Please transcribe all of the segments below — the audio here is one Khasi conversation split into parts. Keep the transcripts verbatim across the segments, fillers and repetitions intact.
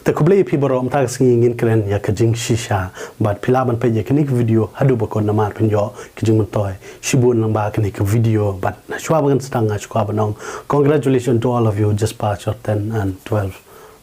Te khublei phi baroh, mynta ka sngi ngin kren ïa ka jingshisha. Bad phi lah ban peit ïa kane ka video haduh ba kut namar phin ïoh ka jingmyntoi shibun lyngba kane ka video. Bad shuwa ba ngan sdang, nga shuwa ban ong, congratulations to all of you, just pass your ten and twelve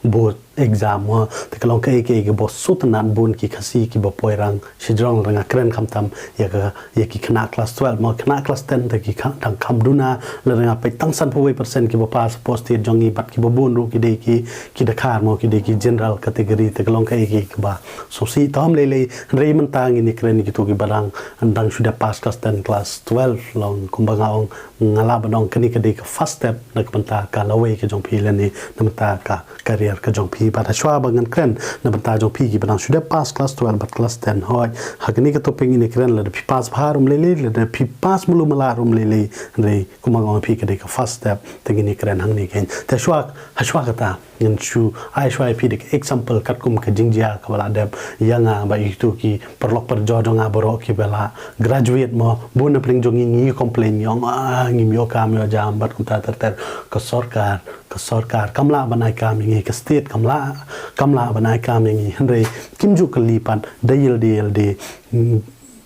board exam, mo. Te ka long kaei kaei kaba sngewtynnat, bun ki Khasi kiba poi rang shajrong, lada nga kren khamtam ïa ka, ïa ki khynnah klas twelve, mo, khynnah klas ten te ki kha-, dang kham duna. Lada nga peit tang sanphew wei percent kiba pass hapoh state jong ngi, bad kiba bun ruh ki dei ki, ki Dkhar, mo, ki dei ki general category. Te ka long kaei kaei kaba sngewsih tam lei lei. Hynrei mynta ngin ïa kren ïa kito kiba dang, dang shu dep pass klas ten, klas twelve, long kumba nga ong, nga lah ban ong kane ka dei ka first step na ka bynta ka lawei ka jong phi lane na bynta ka career ka jong phi. Bad shuwa ba ngan kren na bynta jong phi kiba dang shu dep pass klas twelve bad klas ten, hooid, ha kane ka topic ngin ïa kren, lada phi pass bha ruh ym lei lei, lada phi pass malu mala ruh ym lei lei. Hynrei kumba nga ong ïa phi, ka dei ka first step, te ngin ïa kren hangne kein. Te shuwa, ha shuwa kata, ngan shu ai shuwa ïa phi da ka example katkum ka jingjia kaba la dep ïa nga bad ïa kito ki paralok parajor jong nga baroh kiba la graduate, mo. Bun na pdeng jong ngi ngi complain, ngi ong, ah, ngim ïoh kam ïoh jam bad kumta ter ter. Ka sorkar, ka sorkar kam lah ban ai kam ïa ngi, ka state kam lah, kam lah ban ai kam ïa ngi. Hynrei kim ju kylli pat da ïalade ïalade, mm,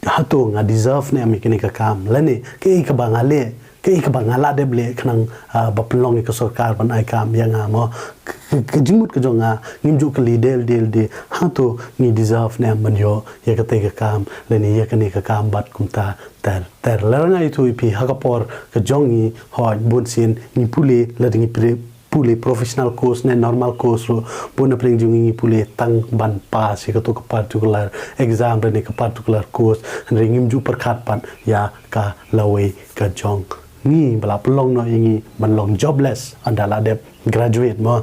hato nga deserve ne em ïa kane ka kam, lane kaei kaba nga leh, kaei kaba nga lah dep leh khnang, ah, ba pynlong ïa ka sorkar ban ai kam ïa nga, mo. Ka, ka, ka jingmut ka jong nga, ngim ju kylli da ïalade ïalade, hato ngi deserve ne em ban ïoh ïa katei ka kam lane ïa kane ka kam bad kumta ter ter. Lada nga ïathuh ïa phi, ha ka por ka jong ngi, hooid, bun sien ngi pule, lada ngi pre-, pule professional course ne normal course ruh, bun na pdeng jong ngi ngi pule tang ban pass ïa kato ka particular exam lane ka particular course. Hynrei ngim ju pyrkhat pat ïa ka lawei ka jong ngi ba la pynlong noh ïa ngi ban long jobless ynda la dep graduate, mo.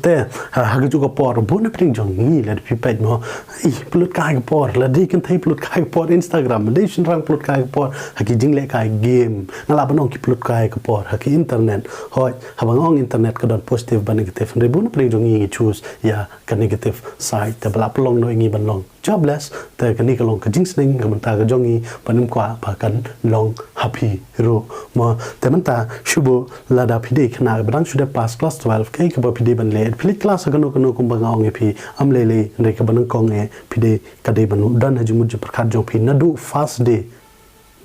Te ha, ha kajuh ka por bun na pdeng jong ngi, lada phi peit, mo, ih, pynlut kai ka por, lada dei kynthei pynlut kai ka por Instagram, lada dei shynrang pynlut kai ka por ha ki jingleh kai game, nga lah ban ong ki pynlut kai ka por ha ki internet. Hooid, haba nga ong internet ka don positive bad negative, hynrei bun na pdeng jong ngi ngi choose ïa ka negative side, te ba la pynlong noh ïa ngi ban long jobless. Te kane ka long ka jingsneng ka bynta ka jong ngi, ba ngim kwah ba kan long ha phi ruh, mo. Te mynta shu buh, lada phi dei khynnah ba dang shu dep pass klas twelve, kaei kaba phi dei ban leh? Phi leit klas ha kano kano kumba nga ong ïa phi, ym lei lei, hynrei kaba nyngkong eh phi dei, ka dei ban don ha jingmut jingpyrkhat jong phi naduh first day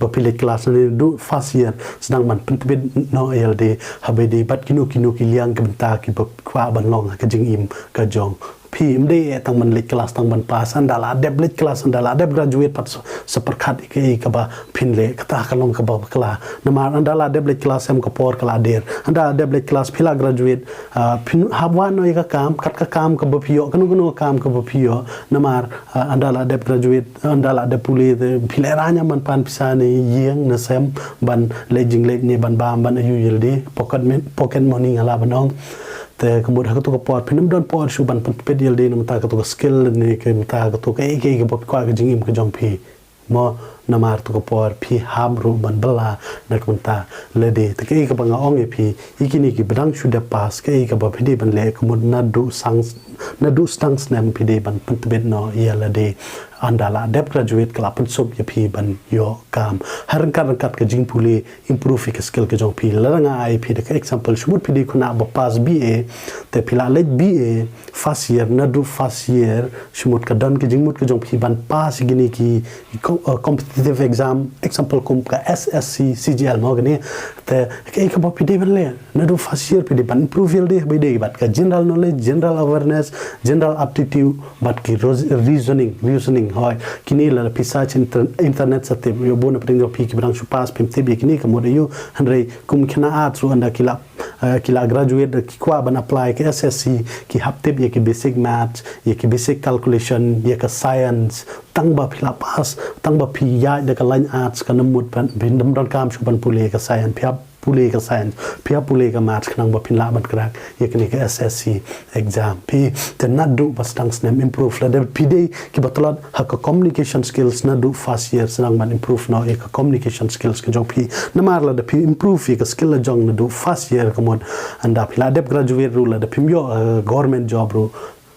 ba phi leit klas, naduh first year, sdang ban pyntbit noh ïalade ha ba ïadei bad kino kino ki liang ki bynta kiba kwah ban long ha ka jingim ka jong phi. Ym dei eh tang ban leit klas tang ban pass, ynda la dep leit klas, ynda la dep graduate pat sa, sa pyrkhat ïa kaei kaba phin leh. Kata ka long kaba bakla, namar ynda la dep leit klas em ka por ka la der. Ynda la dep leit klas, phi la graduate, ah, phin hap wad noh ïa ka kam, kat ka kam kaba phi ïoh, kano kano ka kam kaba phi ïoh. Namar, ah, ynda la dep graduate, ynda la dep pule te phi lehraiñ em ban pan pisa ne ïing ne sem ban leit jingleit ne ban bam ban aïu ïalade, pocket mon-, pocket money nga lah ban ong. Te ka mut ha kato ka por phin ym don por shuh ban pyntbit ïalade na ka bynta kato ka skill ne ka bynta kato kaei kaei kaba phi kwah ka jingim ka jong phi, mo. Namar kato ka por phi hap ruh ban bylla na ka bynta lade. Te kaei kaba nga ong ïa phi, ïa kine kiba dang shu dep pass, kaei kaba phi dei ban leh, ka mut naduh sdang, naduh sdang snem phi dei ban pyntbit noh ïalade. Ynda la dep graduate ka la pynsuk ïa phi ban ïoh kam. Ha ryngkat ryngkat ka jingpule, improve ïa ka skill ka jong phi. Lada nga ai phi da ka example, shu mut phi dei khynnah ba pass B A, te phi la leit B A first year, naduh first year shu mut ka don ka jingmut ka jong phi ban pass ïa kine ki, ki co-, uh, competitive exam, example kum ka S S C, C G L, mo, kine. Te kaei kaba phi dei ban leh? Naduh first year phi dei ban improve ïalade ha ba ïadei bad ka general knowledge, general awareness, general aptitude, bad ki ros-, reasoning, reasoning, hooid. Kine lada phi search inter-, internet sa tip, ïoh bun na pdeng jong phi kiba dang shu pass phim tip ïa kine ka mut aïu, hynrei kum khynnah arts ruh ynda ki la, eh, ki la graduate, ki kwah ban apply ka S S C, ki hap tip ïa ki basic maths, ïa ki basic calculation, ïa ka science, tang ba phi la pass, tang ba phi ïaid da ka line arts, kan ym mut ban, phin ym donkam shuh ban pule ïa ka science, phi hap pule ka science, phi hap pule ka maths khnang ba phin lah ban crack ïa kane ka S S C exam. Phi, te naduh ba sdang snem improve, lada phi dei kiba tlot ha ka communication skills, naduh first year sdang ban improve noh ïa ka communication skills ka jong phi. Namar lada phi improve ïa ka skill la jong naduh first year, ka mut ynda phi la dep graduate ruh, lada phim ïoh, eh, government job ruh,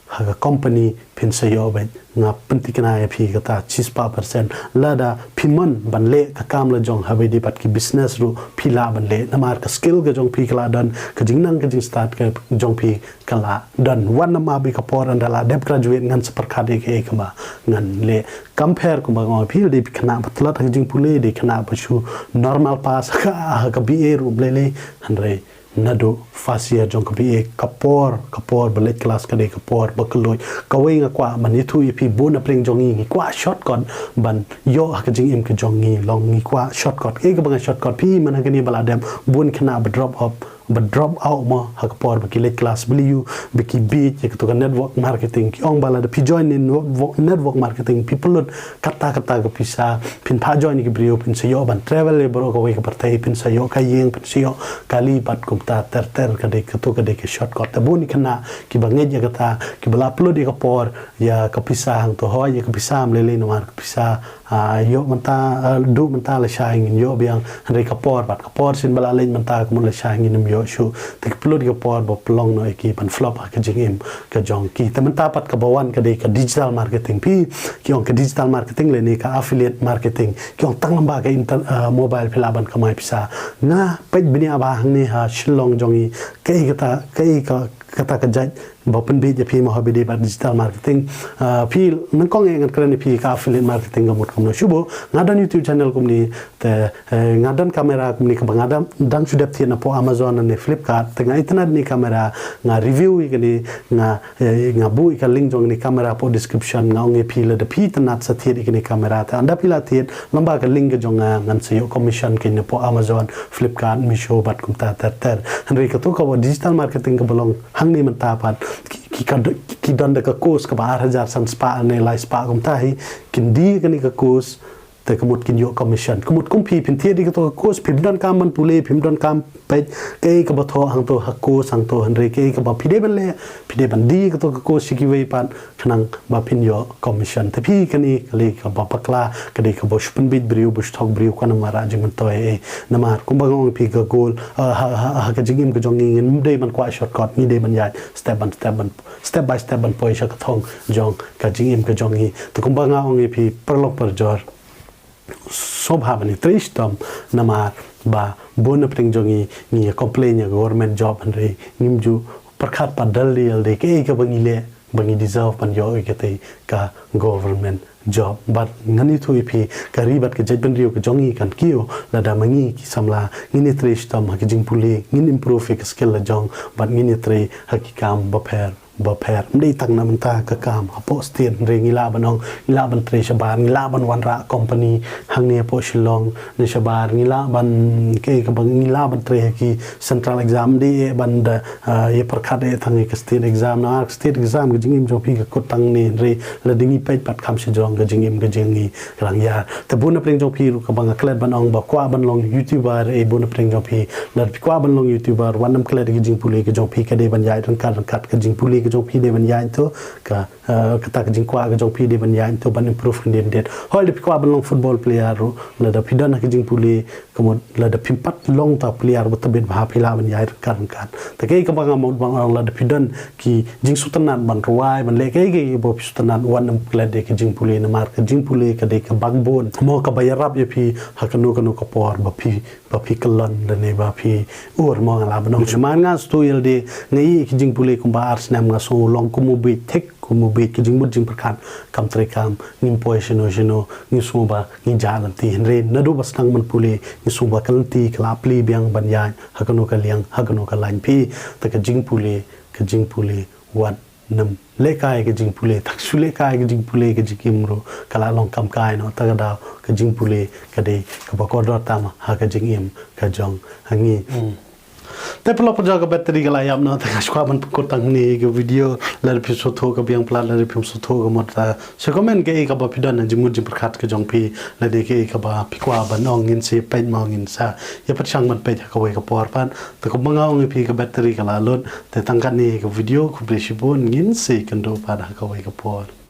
ha ka company phin sa ïoh beit. Nga pynthikna ïa phi kata shispah percent. Lada phi mon ban leh ka kam la jong ha bad ki business ruh phi lah ban leh. Namar ka skill ka jong phi ka la don, ka jingnang ka jingstad ka jong phi ka la don. Wat nym ap ïa ka por, ynda la dep graduate ngan sa pyrkhat ïa kaei kaba ngan leh. Compare kumba nga ong ïa phi, dei phi khynnah ba tlot ha ka jingpule, dei khynnah ba shu normal pass ha ka, ha ka B A ruh lei lei. Hynrei naduh first year jong ka B A, ka por, ka por ba leit klas ka dei ka por ba kylluid. Kawei nga kwah ban ïathuh ïa phi, bun na pdeng jong ngi ngi kwah shortcut ban ïoh ha ka jingim ka jong ngi, long ngi kwah shortcut. Kaei kaba nga shortcut, phi, man ha kane ba la dep bun khynnah ba drop off, ba drop out mo ha ka por ba ki leit klas. Balei? Ba ki bieit ïa kato ka network marketing. Ki ong ba lada phi join network, network marketing phi pynlut katta katta ka pisa, phin phah join ïa ki briew, phin sa ïoh ban travel ïa baroh kawei ka pyrthei, phin sa ïoh ka ïing, phin sa ïoh kali bad kumta ter ter. Ka dei, kato ka dei ka shortcut. Te bun ki khynnah kiba ngeit ïa kata, kiba la pynlut ïa ka por, ïa ka pisa hangto, hooid ïa ka pisa ym lei lei, namar ka pisa, ah, ïoh mynta, ah, duh mynta, lashai ngin ïoh biang. Hynrei ka por, bad ka por shisien ba la leit mynta, ka mut lashai ngin ym ïoh shuh. Te ki pynlut ïa ka por ba pynlong noh ïa ki ban flop ha ka jingim ka jong ki. Te mynta pat kaba wan ka dei ka digital marketing, phi. Ki ong ka digital marketing lane ka affiliate marketing. Ki ong tang lyngba ka inter-, ah, mobile phi lah ban kamai pisa. Nga peit bniah bha hangne ha Shillong jong ngi, kaei kata, kaei ka, kata ka jait ba pynbieit ïa phi mo ha bad digital marketing. Ah, phi, nyngkong eh ngan kren ïa phi ka affiliate marketing ka mut kumno. Shu bun nga don YouTube channel kumne, te, eh, nga don camera kumne kaba nga dang, dang shu dep thied na poh Amazon ne Flipkart. Te nga itynnad ïa kane ka camera, nga review ïa kane, nga, eh, nga buh ïa ka link jong kane ka camera poh description. Nga ong ïa phi, lada phi itynnad sa thied ïa kane ka camera, te ynda phi la thied, lyngba ka link ka jong nga, ngan sa ïoh commission kein na poh Amazon, Flipkart, Meesho bad kumta ter ter. Hynrei kato kaba digital marketing kaba long hangne mynta pat, ki, ki ka do-, ki don da ka course kaba ar hajar san spah ne lai spah kumta hi, kin die kane ka course, te ka mut kin ïoh commission. Ka mut kum phi, phin thied ïa kato ka course, phim donkam ban pule, phim donkam peit kaei kaba thoh hangto ha course hangto, hynrei kaei kaba phi dei ban leh, phi dei ban die kato ka course sha kiwei pat, khnang ba phin ïoh commission. Te phi, kane ka dei kaba bakla, ka dei kaba shu pynbieit briew, ba shu thok briew, kam wanrah jingmyntoi ei ei. Namar kumba nga ong ïa phi, ka goal, ah, ha, ha, ha ka jingim ka jong ngi, ngim dei ban kwah shortcut, ngi dei ban ïaid step ban step, ban, step by step ban poi sha ka thong jong ka jingim ka jong ngi. Te kumba nga ong ïa phi, paralok parajor, sngewbha ban ïatrei shitom, namar ba bun na pdeng jong ngi ngi ïa complain ïa ka government job, hynrei ngim ju pyrkhat pat da lade lade kaei kaba ngi leh ba ngi deserve ban ïoh ïa katei ka government job. Bad ngan ïathuh ïa phi, ka ri bad ka jaitbynriew ka jong ngi kan kiew lada ma ngi ki samla ngin ïatrei shitom ha ka jingpule, ngin improve ïa ka skill la jong, bad ngin ïatrei ha ki kam bapher bapher. Ym dei tang na mynta ka kam hapoh state, hynrei ngi lah ban ong, ngi lah ban trei shabar, ngi lah ban wanrah company hangne hapoh Shillong ne shabar, ngi lah ban, kaei kaba, ngi lah ban trei ha ki central exam, ym dei eh ban da, ah, ïa pyrkhat eh tang ïa ka state exam. Na ka state exam ka jingim jong phi ka kut tang ne, hynrei lada ngi peit pat kham shajrong ka jingim ka jong ngi ka dang ïar. Te bun na pdeng jong phi ruh kaba nga klet ban ong ba kwah ban long YouTuber, eh, bun na pdeng jong phi, lada phi kwah ban long YouTuber, wat nym klet ïa ka jingpule ka jong phi, ka dei ban ïaid ryngkat ryngkat, ka jingpule ka jong phi dei ban ïaid to, ka, eh, kata ka jingkwah ka jong phi dei ban ïaid to, ban improve khyndiat khyndiat. Hooid, lada phi kwah ban long football player ruh, lada phi don ha ka jingpule, ka mut lada phim pat long ta player ba tbit bha, phi lah ban ïaid ryngkat ryngkat. Te kaei kaba nga mut ban ong, lada phi don ki jingsngewtynnad ban rwai, ban leh kaei kaei ba phi sngewtynnad, wat nym klet ïa ka jingpule, namar ka jingpule ka dei ka backbone mo kaba ïarap ïa phi ha kano kano ka por ba phi, ba phi kyllon lane ba phi ur mo, nga lah ban ong. Namar nga sngewthuh ïa lade, nga ïoh ïa ka jingpule kumba ar snem, nga sngew long kum u bieit, thik kum u bieit, ka jingmut jingpyrkhat kam treikam, ngim poi shano shano, ngi sngew ba ngi jah lynti. Hynrei naduh ba sdang ban pule, ngi sngew ba ka lynti ka la plie biang ban ïaid ha kano ka liang, ha kano ka lain, phi. Te ka jingpule, ka jingpule, wat nym lehkai ka jingpule. Tang shu lehkai ka jingpule, ka jingim ruh ka la long kam kai noh. Ta ka daw ka jingpule ka dei kaba kordor tam ha ka jingim ka jong ngi. Hmm. Te paralok parajor, ka battery ka la ïap noh, te nga shu kwah ban pynkut tang hangne ïa ka video. Lada phi sngewthuh ka biang palat, lada phim sngewthuh ka mut, ah, sa comment kaei kaba phi don ha jingmut jingpyrkhat ka jong phi, lada kaei kaba phi kwah ban ong, ngin sa peit mo, ngin sa ïa pyrshang ban peit ha kawei ka por pat. Te kumba nga ong ïa phi, ka battery ka la lut, te tang katne ïa ka video, khublei shibun, ngin sa ïakynduh pat ha kawei ka por.